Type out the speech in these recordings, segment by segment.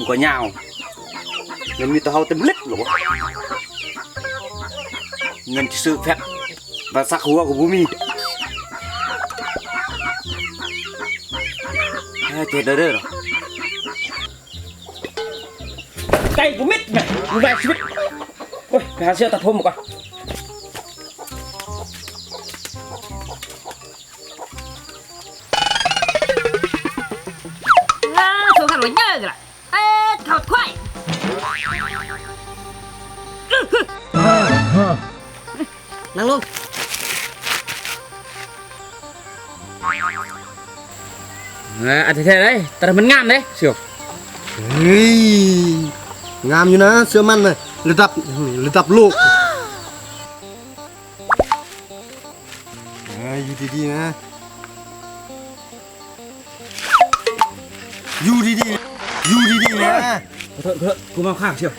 ກໍຍາວ ແມ່ນມີແຕ່ເຮົາເຕັມເລັກລະບໍ? ເງິນຊິຊື້ແຟບມາສັກຫົວກໍບໍ່ມີ. ເຮັດໄດ້ເດີ ໃຈກູມິດແມະ ກູແບກຊີວິດ. ໂອ້ຍ ໄປຫາເຊວຕັດຜົມກ່ອນ. ເອີ ໂຊຄັນວ່າເຢີກະລະ ເອີ ເຂົ້າຄວາຍ. ນັ່ງລົງ. ເອີ ອັນແທ້ໆເດ້ ແຕ່ມັນງາມເດ້ ສ່ຽວ. ເຮີ້ຍ ງາມຢູ່ນະ ເສື້ອມັນນະ ລະດັບ ລະດັບໂລກ. ເອີ ຢູ່ດີໆນະ ຢູ່ດີໆ ຢູ່ດີໆນະ. ຂໍໂທດ ຂໍໂທດ ກູເມົາຄ້າງສ່ຽວ.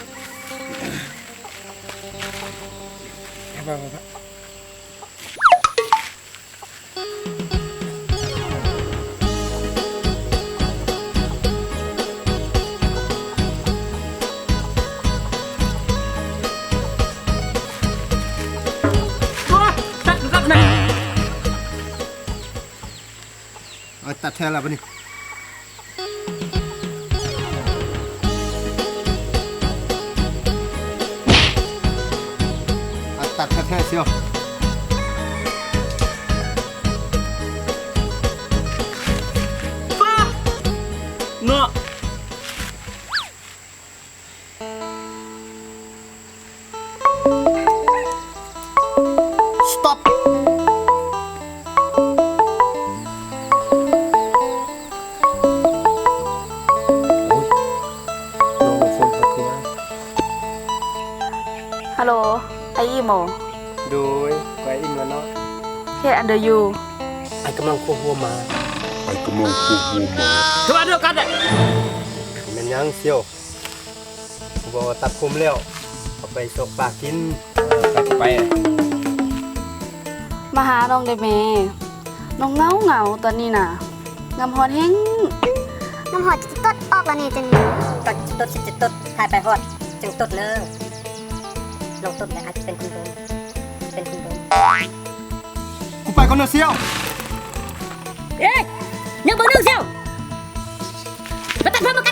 ໂອ້ຍ ຕັດ ຕັດ ຕັດ ເອົາ ຕັດແທ້ລະບາດນີ້. ຕັດແທ້ໆ ສ່ຽວ. ປ້າ ເນາະ. ສະຕັອບ. ໂອ້ຍ ນ້ອງບໍ່ຄົນເຂົາຄືຫຍັງ? ຮັລໂຫຼ ອ້າຍອີ່ມບໍ? ໂດຍ ຂ້ອຍອີ່ມແລ້ວເນາະ. ເຮັດອັນໃດຢູ່? ອ້າຍກຳລັງຄົວຫົວໝາ. ອ້າຍກຳລັງຄົວຫົວໝາ. ຄືວ່າດຽວກັນແຫຼະ. ບໍ່ແມ່ນຫຍັງສ່ຽວ. ຜູ້ບ່າວຕັດຜົມແລ້ວ ເອົາໄປຊອກປາກິນ. ໄປ ໄປ. ມາຫານ້ອງແດ່ແມ່ ນ້ອງເຫງົາໆຕອນນີ້ນະ ງາມຮອດແຮງ. ງາມຮອດຈະຕົດອອກແລ້ວນີ້ຈັ່ງ ກໍຈະຕົດ ຊິຈະຕົດ ຖ້າໄປຮອດຈຶ່ງຕົດເດີ. ນ້ອງຕົດແລ້ວອາດຈະເປັນຄົນດົນ ເປັນຄົນດົນ. ກູໄປກ່ອນເດີສ່ຽວ. ເອີຍ ຍັງບໍ່ລຶ້ງສ່ຽວ ໄປຕັດຜົມມາ